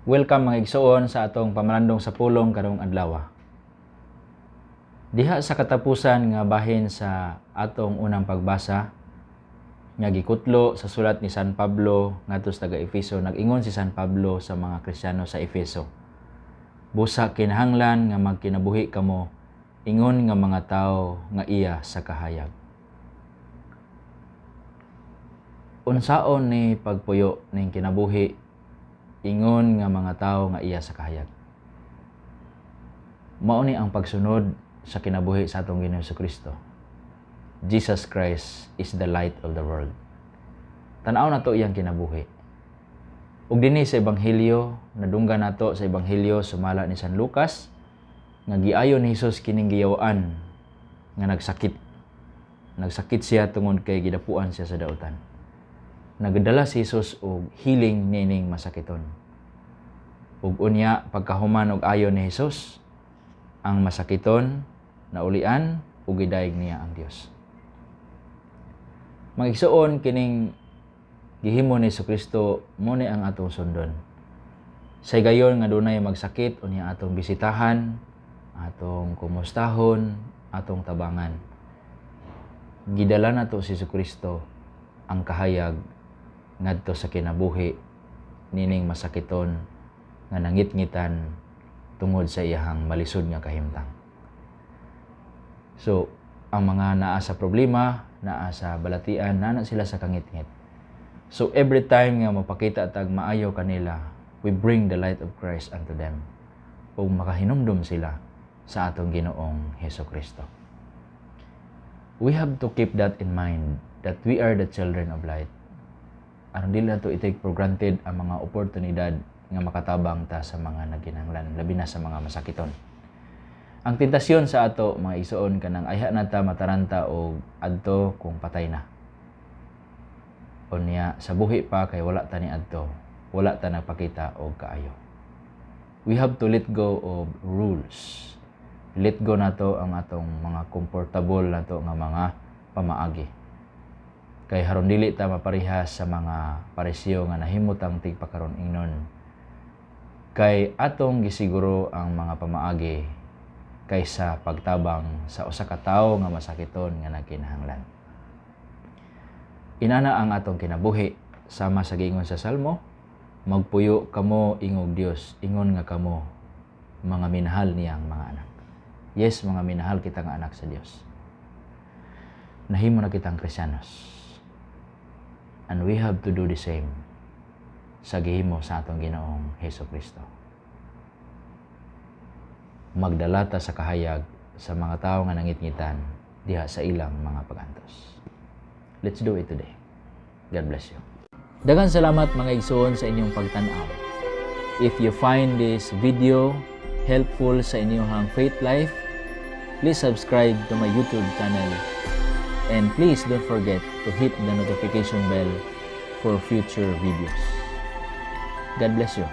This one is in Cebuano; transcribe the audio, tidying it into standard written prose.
Welcome, mga igsoon, sa atong pamalandong sa pulong karong adlaw. Diha sa katapusan nga bahin sa atong unang pagbasa nga gikutlo sa sulat ni San Pablo ngadto sa taga Efeso, nag-ingon si San Pablo sa mga Kristiyano sa Efeso: "Busa kinahanglan nga magkinabuhi kamo ingon nga mga tawo nga iya sa kahayag." Unsaon ni pagpuyo ning kinabuhi ingon nga mga tawo nga iya sa kahayag? Mao ni ang pagsunod sa kinabuhi sa atong Ginoong Kristo. Jesus Christ is the light of the world. Tan-aw nato iyang kinabuhi. Ug dinhi sa Ebanghelyo, nadunggan nato sa Ebanghelyo sumala ni San Lucas nga giayo ni Hesus kining giyawaan nga nagsakit. Nagsakit siya tungod kay gidapuan siya sa dautan. Nagdala si Jesus og healing nining masakiton. Ug unya, pagkahuman og ayo ni Jesus, ang masakiton naulian ug gidayeg niya ang Dios. Mga igsoon, kining gihimo ni Kristo mao ni ang atong sundon. Sa higayon nga dunay magsakit, unya atong bisitahan, atong kumustahon, atong tabangan. Gidala nato si Kristo ang kahayag ngadto sa kinabuhi nining masakiton nga nangitngitan tungod sa iyahang malisod nga kahimtang. So, ang mga naa sa problema, naa sa balatian, naa sila sa kangitngit. So, every time nga mapakita tag maayo kanila, we bring the light of Christ unto them. Ug makahinumdum sila sa atong Ginoong Heso Kristo. We have to keep that in mind, that we are the children of light. Aron dili nato i-take for granted ang mga oportunidad nga makatabang ta sa mga nagkinahanglan, labi na sa mga masakiton. Ang tentasyon sa ato, mga igsoon, kanang ayha na ta mataranta og adto kung patay na. Unya sa buhi pa kay wala ta ni adto, wala ta nagpakita og kaayo. We have to let go of rules. Let go nato ang atong mga comfortable nato nga mga pamaagi. Kay haron dili ta maparehas sa mga Pariseo nga nahimutang tigpakaron ingnon. Kay atong gisiguro ang mga pamaagi kaysa pagtabang sa usa ka tawo nga masakiton nga nagkinahanglan. Inana ang atong kinabuhi sama sa giingon sa Salmo, "Magpuyo kamo ingog Dios, ingon nga kamo mga minahal niyang mga anak." Yes, mga minahal kita nga anak sa Dios. Nahimo na kitang Kristiyanos. And we have to do the same sa gihimo sa atong Ginoong Heso Kristo. Magdala ta sa kahayag sa mga tao nga nangitngitan diha sa ilang mga pagantos. Let's do it today. God bless you. Daghang salamat, mga igsoon, sa inyong pagtan-aw. If you find this video helpful sa inyong faith life, please subscribe to my YouTube channel. And please don't forget to hit the notification bell for future videos. God bless you.